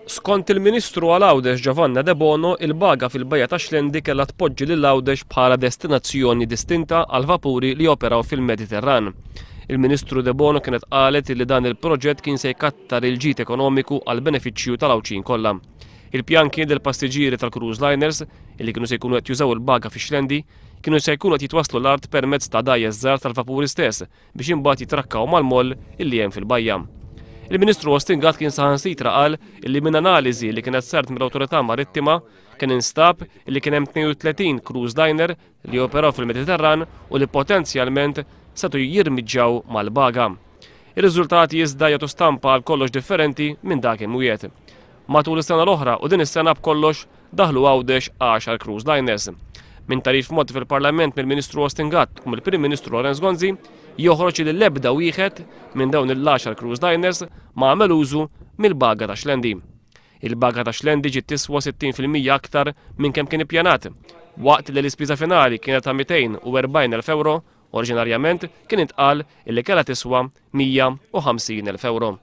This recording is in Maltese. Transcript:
Skont il-Ministru għal Għawdex Giovanna Debono, il-baga fil-Bajja ta' Xlendi kellha tpoġġi lil Għawdex bħala destinazzjoni distinta għall-vapuri li joperaw fil-Mediterran. Il-Ministru Debono kienet qalet li dan il-proġett kien se jkattar il-ġid ekonomiku għall-benefiċċju tal-Għawdxin kollha. Il-pjan kien li l-passiġġieri tal-cruise liners, li kienu se jkunu qed jużaw il-baga fix-Xlendi, kienu se jkunu qed jitwasslu l-art permezz ta' dgħajjes żgħar tal-vapuri stess biex imbagħad jitrakkaw mal-moll illi hemm fil-bajja. Il-Ministru Austin Gatt kien saħansitra qal illi minn analiżi li kienet saret mill-Awtorità Marittima kien instab illi kien hemm 32 cruise liner li joperaw fil-Mediterran u li potenzjalment setgħu jirmiġġaw mal-baga. Ir-riżultati iżda jagħtu stampa għal kollox differenti minn dak imwiegħed. Matul is-sena l-oħra u din is-sena b'kollox daħlu Għawdex għaxar cruise liners. Minn tagħrif mogħti fil-Parlament mill-Ministru Austin Gatt u mill-Prim Ministru Lawrence Gonzi joħroġ li l-ebda wieħed minn dawn il-għaxar cruise liners ma għamel użu mill-baga ta' Xlendi. Il-baga ta' Xlendi ġiet tiswa 60% aktar minn kemm kien ippjanat. Waqt li l-ispiża finali kienet ta' 240,000 ewro, oriġinarjament kien intqal illi kellha tiswa 150,000 ewro.